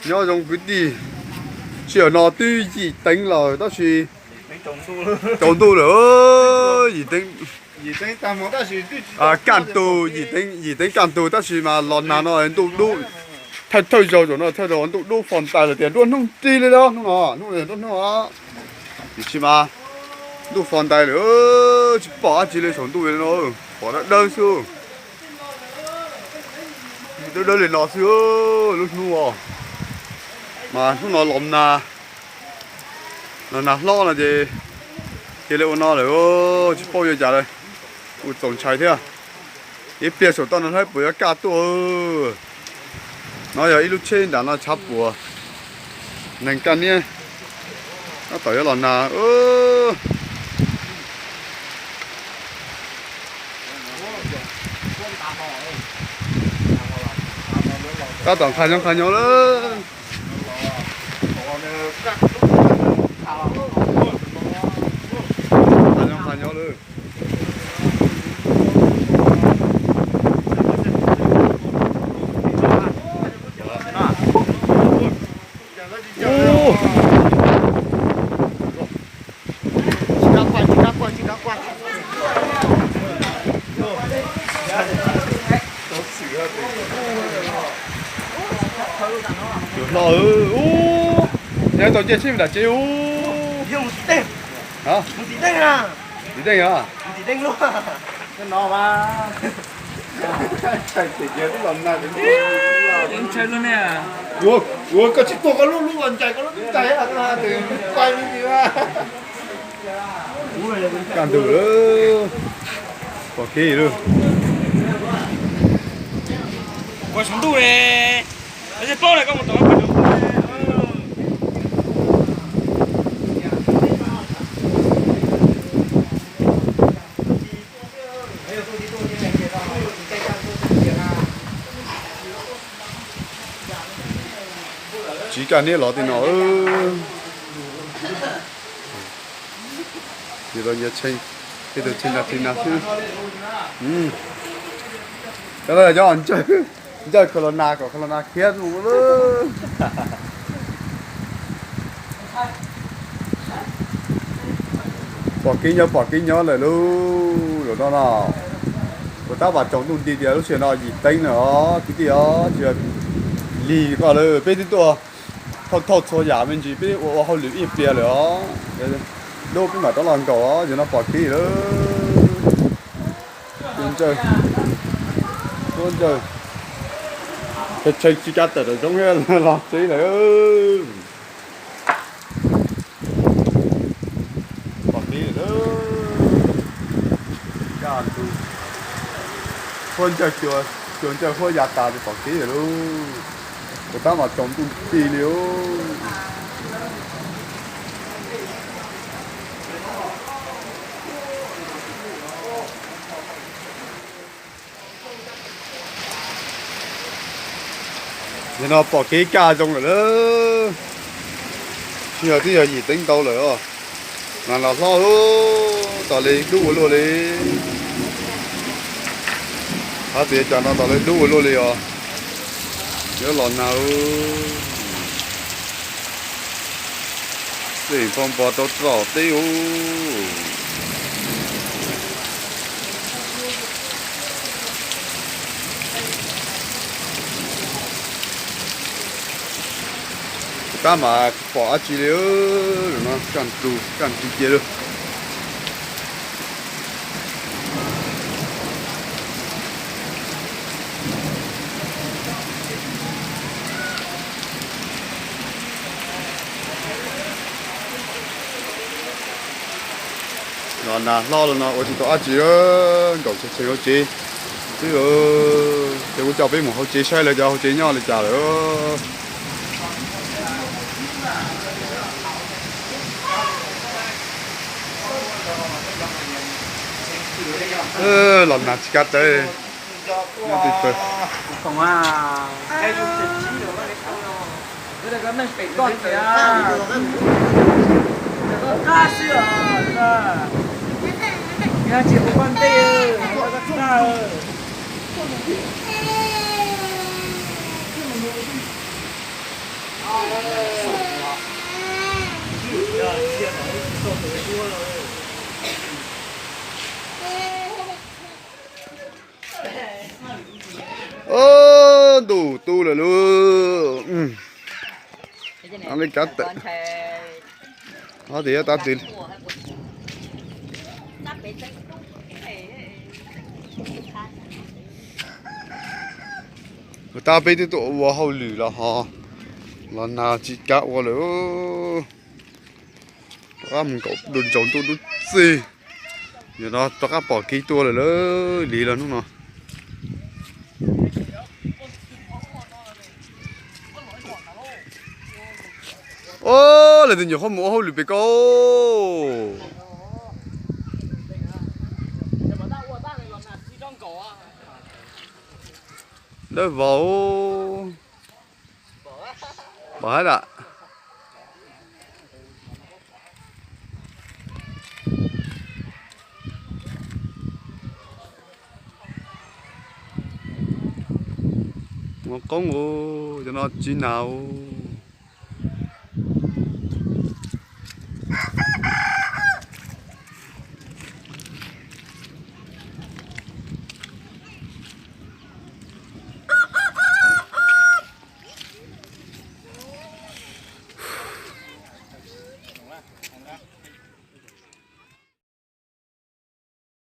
Nyob zoo kwv tij, sij hawm no twb yim teev lawm tab sis tsaus ntuj lawm, yim teev, kaj ntug, yim teev kaj ntug tab sis mas los nag no ntuj dub, thawj thawj zaug zaum no thawj zaug ntuj dub fo ntais lawm tias nruab hnub nrig li los hnub no, hnub no nruab hnub os. Tiam sis mas ntuj fo ntais lawm, tsis pom dab tsi li saum ntuj li no, pom dawb dawb xwb. Dawb dawb li no xwb lub hnub os. Mas hnub no los nag, los nag hlob no ces cia li ua no lawm, tsis paub yuav cas lawm. Kuj txaus ntshai thiab. Ib pliag saum toj no saib puas yuav kaj tuaj. No yog ib lub tsheb nram no tshav puam, neeg kaj niab, tab tom yuav los nag. Tab tom nqhas nyob nqhas nyob lawm. Nqhas nyob nqhas nyob lawm. Tus hlob, ub, yog tau nce tsheb nram tsev ub. Tim teej os. Ua koj tsis tuag koj lub lub los ncaim koj lub ncaim, tus kuaj li li. Kaj ntug lawm, pom kev lawm. Ua saum ntuj ne, paub koj mus tom. Tsis kaj niab los tej no. Ces los nyias tshee, tej tug tshee nag tshee nag xwb. Cov no yog cov ncaws, ncaws khaus los nag kom khaus los nag khiav mus lawm. Pom kev nyob pom kev nyob lawm lauj. Zaum no no kuv tab mas tsaus ntuj nti tias lub sij hawm no yim teev lawm os kwv tij os, tsis yog lig koj lawm. Peb twb tuaj thauj thauj txhua yam me ntsis, peb ua ua hauj lwm ib pliag lawm os. Dub peb mam rov los nkaum os, zaum no pom kev lawm. Tua ncaws, tua ncaws, tshee tshee tsis kav tawm tom zoov thiab los tsev lawm. Pom kev lawm, kaj ntug, huab ncaws, cua ncaws huab ya tas ces pom kev lawm lauj. Kuv tab mas tsaus ntuj nti li os. Nim no pom kev kaj zoo lawm lauj. Tsis yog twb yog yim teev ntau lawm os. Mas los hlob lub, tos li dub ua luaj li. Hab tias cas no tos li dub ua luaj li os. Yuav los nag. Tej pog npog rau rau teb ub. Tab mas tsis pom dab tsi li, no kaj ntug kaj ntug cia lawm. Los nag hlob los no ua tsis tau dab tsi, nkaum tshee tshee hauv tsev xwb. Ces kuv coj peb mus hauv tsev saib lawv cov hauv tsev nyob li cas lawm. Los nag tsis kav tawv. Ob, ntuj tu lawm lauj. Li kab tawm. Ob, tias tab twg. Tab peb twb tuaj ua hauj lwm los ho los nag tsis kav ua lawm. Rov qab mus nkaum dua ntsaus ntuj dub txig. Yog no rov qab pom kev tuaj lawm lauj, lig los hnub no. Ob, lawv tus nyuam qhuav mus ua hauj lwm pem ko. Dawb vau. Pom hab dam. Ua qoob ua, cov no tsis nas ua.